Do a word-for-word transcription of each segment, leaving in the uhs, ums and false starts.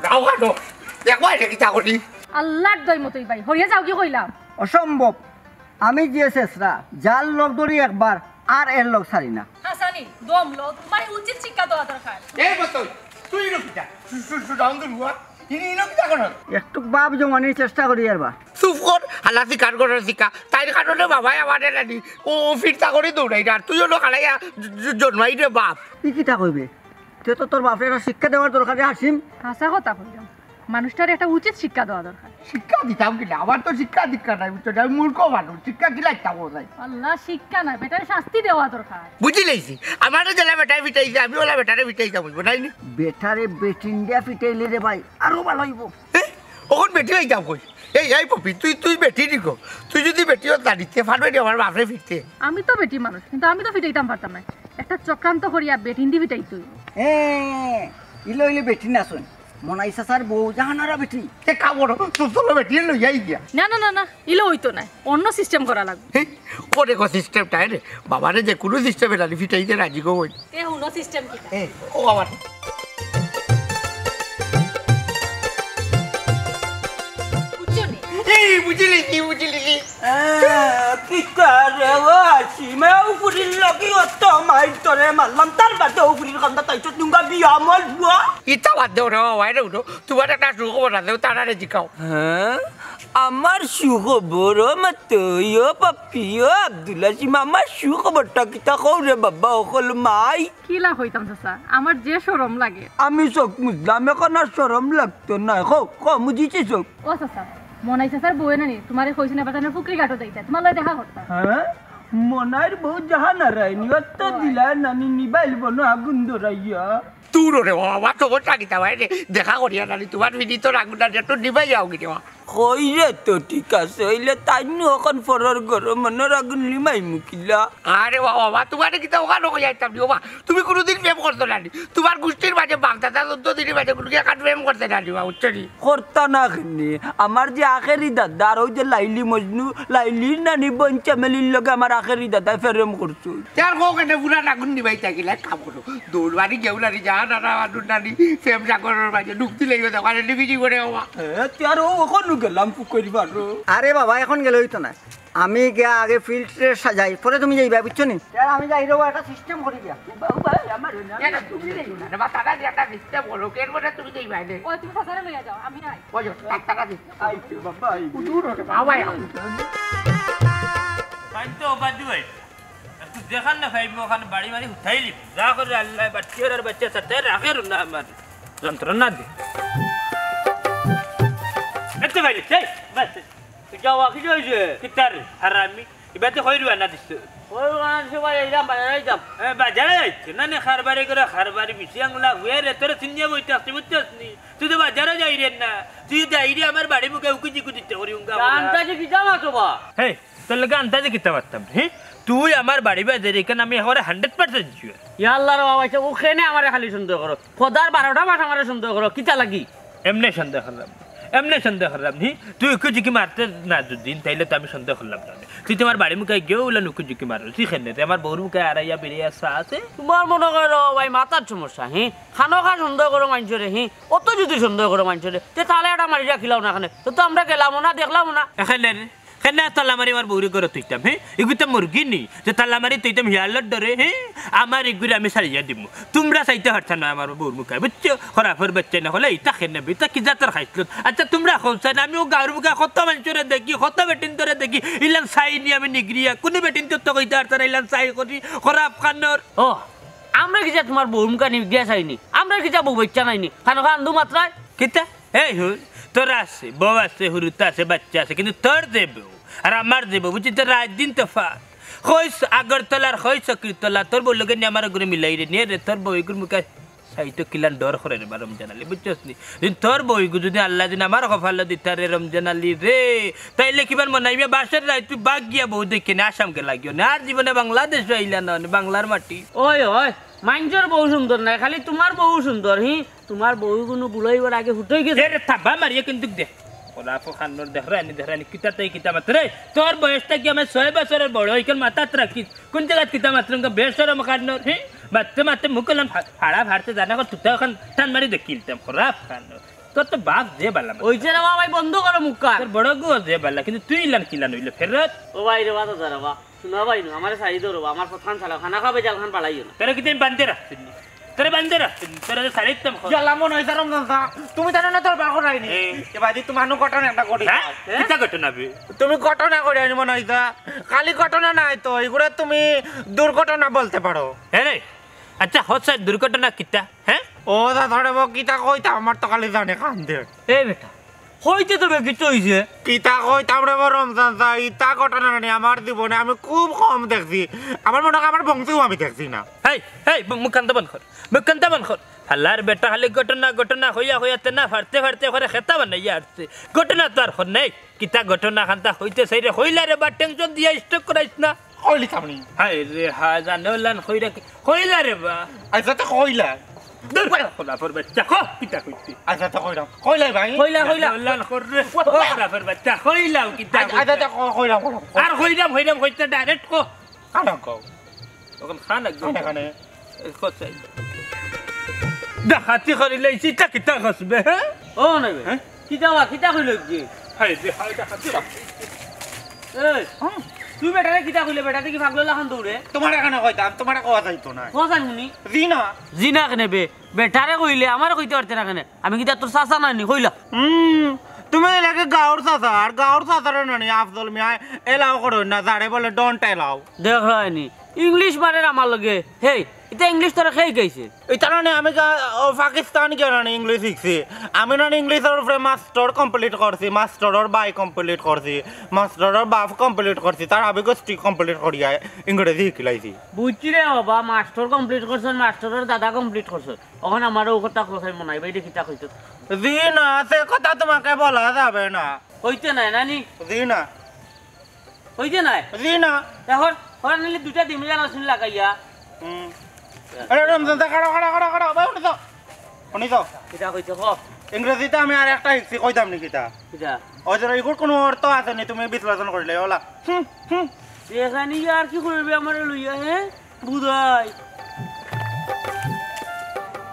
রাও কাটো। দেখবা এটা কিতা করি? আল্লাহর দই মতই ভাই, হরিয়া যাওগি কইলাম। অসম্ভব। আমি যে শেষরা, যার লগ ধরি একবার, আর এর লগ ছাড়ি না। হাসানি, দম লও, তোমার উচিত শিক্ষা দেওয়া দরকার। এই মতই, তুই ইনো কিতা? সু-, সু-, সু-, রাউন্ড রুয়া? ইনি ইনো কিতা করো? একটু বাপ জমানির চেষ্টা করি আর বা। চুপ কর, হালা শিকার করার শিকা। তাইর কারণে বাবায় আমারে নানি, ও, ও ফিরতা করি দৌড়াই না। আর তুই হলো খালাইয়া জ-, জ-, জন্মাই রে বাপ। ই কিতা কইবে? তুই তো তোর বাপরে একটা শিক্ষা দেওয়ার দরকার রে হাসিম। হাছা কথা কইলাম। মানুষটার একটা উচিত শিক্ষা দেওয়া দরকার। শিক্ষা দিতাম কিনা? আমার তো শিক্ষা দীক্ষা নাই, বুঝছো? আমি মূর্খ মানুষ, শিক্ষা কি লাগতাম কোথায়? আল্লাহ, শিক্ষা না, বেটারে শাস্তি দেওয়া দরকার। বুঝি লাইছি, আমারে যেলা বেটায় ফিটাইছে, আমি ওলা বেটারে ফিটাইতাম, বুঝবো নাই নি? বেটারে বেটিন দিয়া ফিটাইলে রে ভাই, আরো ভালো হইব। এ? অখন বেটি হইতাম কই? এই, এই পপি, তুই, তুই বেটি নি গো। তুই যদি বেটি হত না দিতে পারবে নি আমার বাপরে ফিরতে। আমি তো বেটি মানুষ, কিন্তু আমি তো ফিটাইতাম পারতাম না। একটা চক্রান্ত করিয়া বেটিন দি ফিটাইতে হইব। হ্যাঁ, ইলো ইলো বেটি না শুন। মনাই চাচার বউ জাহানারা বেটি। এ কামড়, তো চলো বেটি লইয়াই গিয়া। না, না, না, না, ইলো হইতো না, অন্য সিস্টেম করা লাগবে। হে, করে গো সিস্টেমটা, রে? বাবারে যে কোনো সিস্টেমে রাজি ফিটাইতে রাজি গো বই। তে হুনো সিস্টেম কিতা? এ, ও বাবা। বুঝছো নি? এই, বুঝিলি কি, বুঝিলি কি? আহ, কিতা রে ও আসিমে, উফুরির লাগি অত মাইর তোরে মারলাম, তার বাদে উফুরির কান্দা তাইছত নুঙ্গা বিয়া মল বুয়া। ইতা বাদ দেও রে, ও বাইরে উঠো। তোমার একটা সুখবর আছে, ও তারারে জিকাও। হ্যাঁ? আমার সুখবর, ও মাতই, ও পাপ্পি, ও আব্দুল আসিম, আমার সুখবরটা কিতা কও রে বাবা, অকল মাই? কিলা কইতাম চাচা, আমার যে শরম লাগে। আমি চোখ মুজলাম, এখন আর শরম লাগতো না। কও, কও, মুজিছি চোখ। ও চাচা, মনাই চাচার বউয়ে নানি, তোমারে কইছি না, বাজানোর পুকুরি ঘাটো যাইতা, তোমার লগে দেখা করতা। হ্যাঁ? মনাইর বউ জাহানারা নি, অত দিলা নানি নিবাইল বনো আগুন ধরাইয়া। দূর রে বাবা, তোমার চাকিতা ভাই রে, দেখা করিয়া নানি, তোমার বিনি তো আগুন না, একটু নিবাই যাও কি রে বাবা? কই রে তো ঠিক আছে, অইলে তাই নু এখন পরর ঘরো মনর আগুন নিমাই মুকিলা। আরে বাবা, বাবা, তোমারে কিতা ওখানো কই যাইতাম নি বাবা? তুমি কোনোদিন প্রেম করছো না নি? তোমার গোষ্ঠীর মাঝে বাপ দাদা চোদ্দ দিনের মাঝে কোনো একান প্রেম করতে না নি বাবা, বুঝছো নি? করতা না কেনে? আমার যে আখেরি দাদা আর ওই যে লাইলি মজনু, লাইলির নানি বোন চামেলির লগে আমার আখেরি দাদায় প্রেম করছইন। তে আর কও কেনে পুরা আগুন নিবাই থাকিলে এক কাম করো। দৌড় বাড়ি গেউ নানি, জাহানারা আদুর নানি, প্রেম সাগরের মাঝে ডুব দিলেই হতো, ওখানে নিবিজি করে বাবা। এ, তে আর ও ওখানে গেলাম পুকুরি পাড়ো। আরে বাবা, এখন গেলে হইতো না। আমি গিয়া আগে ফিল্ডে সাজাই, পরে তুমি যাইবা, বুঝছো নি? তে আমি যাই রে বাবা, একটা সিস্টেম করি গিয়া। বাবা, আমার না। এটা তুমি যাইও না, রে বাবা, তারা যে একটা সিস্টেম করো, কেন বলে তুমি যাইবা এনে? ও, তুমি চাচারে লইয়া যাও, আমি আই। ওই যে, তারা যে। আইছে বাবা, আইছে। দূর হতে বাবা, আয়। তাই তো বাদ দিবাই। একটু দেখান না খাইবি, ওখানে বাড়ি মারি উঠাইলি। যা করে আল্লাহ, বাচ্চা আর বাচ্চা সাথে রাখে না আমার। যন্ত্রণা দে। এত বাইরে, এই, বাস। তুই যাও, কি হইছে? কিতার হারামি? ইবাতে কই রুয়া না দিছ? ওই ওখানে সবাই এইলাম, বাজারে যাইতাম। এ, বাজারে যাইছে? না, না, খারবারি করে খারবারি, বিশি আংলা হুয়ে রে, তোরে চিনিয়া বইতে আসতে বুঝছস নি? তুই তো বাজারে যাই রে না। তুই যাই রে, আমার বাড়ি মুখে উকি জিকু দিতে করি উঙ্গা বলা। আন্দাজে কি জানো তো বা? হে, তোর লগে আন্দাজে কিতা পারতাম, হে? তুই আমার বাড়ি বাজারে, এখানে আমি একেবারে হান্ড্রেড পার্সেন্ট শিওর। ইয়া আল্লাহ রে বাবা, ও কেনে আমারে খালি সন্দেহ করো? খোদার বারোটা মাস আমারে সন্দেহ করো, কিতা লাগি? এমনে সন্দেহ করলাম, এমনে সন্দেহ করলাম, হি? তুই উকি ঝুঁকি মারতে না দুদিন, তাইলে তো আমি সন্দেহ করলাম না। তুই তোমার বাড়ি মুখে গিয়েও উলা নুকি ঝুঁকি মারো, তুই কেনে? তুই আমার বউর মুখে আড়াইয়া বেরিয়ে আসা আছে। তোমার মনে করো ভাই মাথার সমস্যা, হি? খানো খা সন্দেহ করো মানষরে, হি? অত যদি সন্দেহ করো মানষরে, তে তালা এটা মারি রাখিলাও না এখানে। তো, তো আমরা গেলামও না, দেখলামও না। এখানে রে, কেনে তালা মারি আমার বউরে ঘরে থইতাম, হে? ইগু তো মুরগি নি, যে তালা মারি থইতাম হিয়ালর ডরে, হে? আমার ইগুরে আমি ছাড়িয়া দিমু। তোমরা চাইতে পারতা না আমার বউর মুখে, বুঝছো? খরাফর বাচ্চা না হলে ইতা কেনে, ইতা কি জাতর খাইছলত? আচ্ছা, তোমরা কও চাই না, আমি ও গাঁওর মুখে কত মানষরে দেখি, কত বেটিন্তরে দেখি, ইলান চাই নি আমি নিগরিয়া, কোনো বেটিন্তর তো কইতে পারতা না, ইলান চাই করি, খরাফ খানোর। ও, আমরা কিতা তোমার বউর মুখে নিগরিয়া চাই নি? আমরা কিতা বউ বাচ্চা নাই নি? খানো খান্দু মাত্রায়? কিতা? এই হুন, তোর আছে, বউ আছে, হুরুতা আছে, বাচ্চা আছে, কিন্তু তোর যে বউ আর আমার যে বউ, বুঝছি, তোর রাত দিন তফাৎ। কইস আগরতলা আর কইস চক্রীতলা, তোর বউ লগে নিয়ে আমার ঘরে মিলাই রে, নিয়ে রে, তোর বউ এগুর মুখে চাইতো কিলান ডর করে রে বা রমজান আলী, বুঝছস নি? যদি তোর বউ এগু যদি আল্লাহ দিন আমার কপালো দিতা রে রমজান আলী রে, তাইলে কিবার মনে হয় বাসর রাত তুই বাঘ গিয়া বউ দেখে নে, আসাম গে লাগিও না, আর জীবনে বাংলাদেশ আইলা না, বাংলার মাটি। ওই, ওই, মাইনষর বউ সুন্দর নায়, খালি তোমার বউ সুন্দর, হি? তোমার বউ কোনো বুলাইবার আগে ফুটই গেছে। এরে থাবা মারিয়া কিন্তু দে। ওরা আপু খান্নর দেখরানি, দেখরানি, কিতা তাই কিতা মাত্র রে? তোর বয়সটা কি আমার ছয় বছরের বড়? ইখান মাথাত রাখিস। কোন জাগাত কিতা মাত্র? বেশরম খান্নর, হে? মারতে মারতে মুখ করলাম, ফাড়া ফাড়তে জানা কর, তুই তো এখন টান মারি দেখিলতাম, খরাপ খান। তোর তো বাপ যে বালা মার। ওই যে রে বাবা, ভাই, বন্ধ করো মুখ কান। তোর বড় গো যে বালা, কিন্তু তুই ইলান কিলান হইলে ফেরত। ও ভাই রে, বাবা, দাদা, বাবা, শুনো ভাই, নু, আমারে সারি দেও রে বাবা, আমার পথখান ছাড়াও, খানা খাবে জালখান পালাইও না। তোরা কিন্তু আমি বান্ধে রাখছি। তোরা বান্ধে রাখছি, তোরা তো সারি দিতাম খরচ। ইয়াল্লা, মনে হয় রমজান চা, তুমি জানো না তোর বাবা করাইনি। এ। এবার তোমার নু ঘটনা একটা ঘটি। হ্যাঁ? কিতা ঘটনা বে? তুমি ঘটনা করাইনি মনে হয় তা। খালি ঘটনা নাই তো, এগুলো তুমি দুর্ঘটনা বলতে পারো। হ্যাঁ রে, আচ্ছা, হচ্ছে দুর্ঘটনা কিতা? হ্যাঁ? ও দাদা রে, ও কিতা কইতা, আমার তো খালি জানে কান্দে। এ বেটা, হইতে তো বে কিতা হইছে? কিতা কইতাম রে, বড় রমজান চা, ইতা ঘটনা নানি আমার জীবনে আমি খুব কম দেখছি। আমার মনে হয় আমার বংশেও আমি দেখছি না। হেই, হেই, মু-, মুখ কান্তা বন্ধ কর, মুখ কান্তা বন্ধ কর। হালার বেটা খালি ঘটনা, ঘটনা হইয়া হইয়া তেনা ফাড়তে ফাড়তে করে খেতা বানাইয়া আসছে। ঘটনা তো আর হর নাই। কিতা ঘটনা খান্তা হইতে চাইরে হইলা রে বা, টেনশন দিয়া স্ট্রোক করাইস না। কইলি থামনি। হায় রে হায়, জানো লান কইরা কি? কইলা রে বা। আচ্ছা, তো কইলা। দূর বেটা, খোলা ফর বাচ্চা, খো, কিতা কইতে? আচ্ছা, তো কইলাম। কইলাই ভাই। কইলা, কইলা। জানো লান কর রে। ও, খোলা ফর বাচ্চা, কইলাও কিতা আচ্ছা, আচ্ছা, কইতে? তো ক-, কইলাম, কইলাম। আর কইলাম, কইলাম, কইতে ডাইরেক্ট কো। কানো কও? তখন খান একদম। কানে, কানে। এই কো চাই। ডাকাতি করিলে ইসিটা কিতা খসবে, হ্যাঁ? ও নাই ভাই। হ্যাঁ? কিতা বা, কিতা কইল কি? হায় রে, হায় ডাকাতি। এই, হ্যাঁ। তুই বেটারে কিতা কইলে, বেটাতে কি পাগল লাখান দৌড়ে? তোমার এখানে কইতাম, তোমার কোয়া যাইতো না। কোয়া যাইমুনি? জি না। জি না কেনে বে? বেটারে কইলে আমারে কইতে পারতে না কেনে? আমি কিতা তোর চাচা নানি? কইলা। হুম, তুমি লাগে গাঁওর চাচা, আর গাঁওর চাচারে নানি আফজল মিয়া এলাও করো না, যারে বলে don't allow। দেখ রায়নি, ইংলিশ মারের আমার লগে। হেই, ইতা ইংলিশ তোরা খেয়ে গেছে। ইতা নানি আমি গা-, ও, পাকিস্তান গিয়া নানি ইংলিশ শিখছি। আমি নানি ইংলিশর উপরে মাস্টার কমপ্লিট করছি, মাস্টারর বাই কমপ্লিট করছি, মাস্টারর বাপ কমপ্লিট করছি, তার আবে গোষ্ঠী কমপ্লিট করিয়া ইংরেজি শিখিলাইছি। বুঝছি রে বাবা, মাস্টার কমপ্লিট করছস, মাস্টারর দাদা কমপ্লিট করছস। অখন আমার ও কথা কথা মনে হয়, ভাই, কিতা কইতো? জি না, সে কথা তোমাকে বলা যাবে না। কইতে নাই, নানি? জি না। কইতে নাই? জি না। এখন, ওরা নিলে দুইটা ডিম জানা শুনে লাগাইয়া। হুম। আরে, রমজান, তা খাড়া, খাড়া, খাড়া, খাড়া, ভাই, উঠে যাও। উনি যাও। কিতা কইতে, ক? ইংরেজিতে আমি আর একটা শিখছি, কইতাম নি কিতা? কিতা? ওই যে, এগুর কোনো অর্থ আছে নি, তুমি বিশ্লেষণ করিলে, ওলা। হুম, হুম। এখানে আর কি করবে আমার লইয়া, হ্যাঁ? বুঝাই।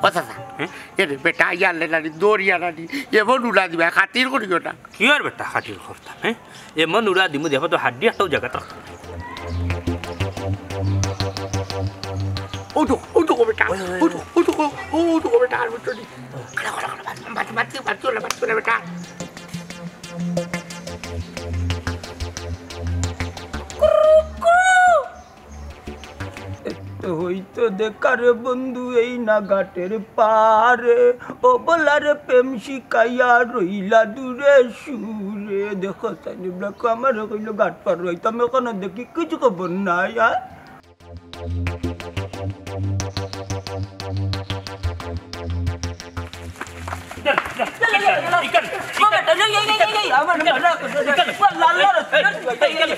ও চাচা, হ্যাঁ? এ রে বেটা, ইয়ার লে নানি, দৌড়িয়া নানি, এমন উড়া দিবা, খাতির করিও না। কি আর বেটা খাতির করতাম, হ্যাঁ? এমন উড়া দিমু, দেখো তো হাড্ডি একটাও জায়গা থাকতো না। উঠো, উঠো গো বেটা, ওই, ওই, ওই। উঠো, উঠো গো, ও, উঠো গো বেটা, আর উঠো নি। খাড়া, খাড়া, খাড়া, বাঁচো, বাঁচো, বাঁচো, বাঁচো না, বাঁচো না বেটা। হইতো দেখা রে বন্ধু এই না ঘাটের পারে, ও বলারে প্রেম শিখাইয়া রইলা দূরে সুরে। দেখো সানি ব্লক আমারে কইলো ঘাট পার হইতাম, এখনো দেখি কিছু খবর নাই। আর ও বেটা, এই, এই, এই, এই, এই, আমার, আমার, আমার, আমার, আল্লাহ, আল্লাহ, আল্লাহ, এই, এই, এই,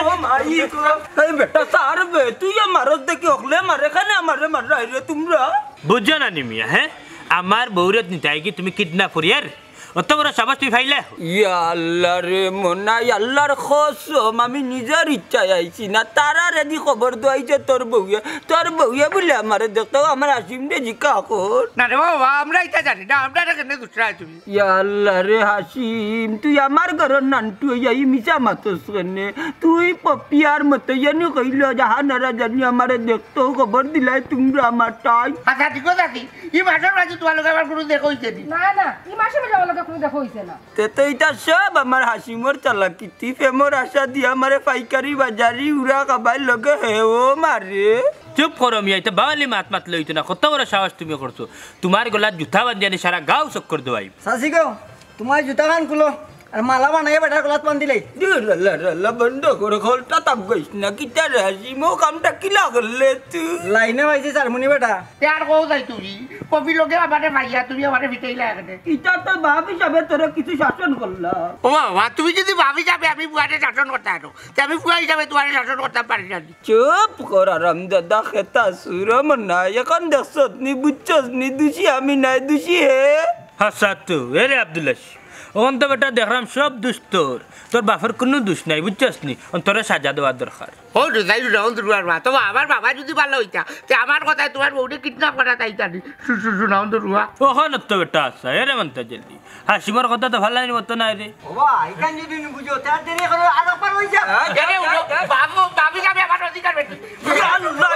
ও মাই গো। এই বেটা, স্যার বে, তুই আমারত দেখি অকলে মারে, খানে আমারে মাররায় রে তোমরা। বুঝছো না নি মিয়া, হ্যাঁ? আমার বউরে নিতায় কি তুমি কিডন্যাপ করিয়ার? অত বড় সাহস তুই পাইলে? ইয়া আল্লাহ রে, মনাই আল্লাহর কসম, আমি নিজর ইচ্ছায় আইছি না। তারারে দি খবর দেওয়াইছে তোর বউয়ে, তোর বউয়ে বুলে আমারে দেখতো, আমার হাসিমরে জিকা কর। না রে বাবা, আমরা ইতা জানি না, আমরারে কেনে গুছরায় তুমি? ইয়া আল্লাহ রে হাসিম, তুই আমার ঘরর নান্টু অইয়া ই মিছা মাতস কেনে? তুই পপিয়ার মতো ইয়ানি কইল, জাহানারা জানি আমারে দেখতো, খবর দিলাই তোমরা আমার টাইম। আচ্ছা, ঠিক আছে, ই মাসর মাঝে তোমার লগে আমার কোনো দেখা হইছে নি? না, না, ই মাসর মাঝে আমার লগে কোনো দেখা হইছে না। তে তো ইতা সব আমার হাসিমর চালাকি, তুই প্রেমর আশা দিয়া আমারে পাইকারি বাজারি উড়া খাবাই লগে হে ও মারে। চুপ করো মিয়া, ইতা বাওয়ালি মাত মাতলে অইতো না, কত বড় সাহস তুমি করছো? তোমার গলাত জুতা বান্ধিয়া নি সারা গাঁও চক্কর দেওয়াই। চাচি গো, তোমার জুতা খান খুলো, আর মালা বানাইয়া বেটার গলাত বান্ধিলাই। দূর, আল্লাহ, আল্লাহ, বন্ধ করো, খলটা তাপ গইস না, কিতা রে হাসিম, ও কামটা কিলা করলে তুই? লাইনে পাইছি চারমুনি বেটা। তে আর কও যাই তুমি, কবি লগে আমারে মাইয়া, তুমি আমারে ফিটাইলা এখানে। ইটা তো বাপ হিসাবে তোরে কিছু শাসন করলাম। ও বাবা, তুমি যদি বাপ হিসাবে আমি বুয়ারে শাসন করতে পারো, তে আমি বুয়া হিসাবে তোমারে শাসন করতে পারি না। চুপ কর, আরাম দাদা, খেতা সুরম না। এখন দেখছত নি, বুঝছস নি, দোষী আমি নাই, দোষী হে। হাছা তো, এ রে আব্দুল হাসিম, অখন তো বেটা দেখরাম সব দুষ তোর, তোর বাপর কুনু দুষ নাই, বুঝছস নি? অখন তোরে সাজা দেওয়ার দরকার। ও রে, যাই না, অন্ধ রুয়ার মা, তো আমার বাবা যদি ভালা অইতা, তে আমার কথায় তুমার বউরে কিডন্যাপ করা তাই জানি। শু-, শু-, শু-, না, অন্ধ রুয়া। অখন তো বেটা আচ্ছা, এরে মানতে জলদি। হাসিমর কথা তো ভালা মতো নাই রে। ও বা, ইখান যদি নি বুঝো, তার দেরি করো, আর একবার অই যা। আরে, উঠো, বাবু, বাবি যাবে আমার অধিকার বেটি। ইয়া আল্লাহ,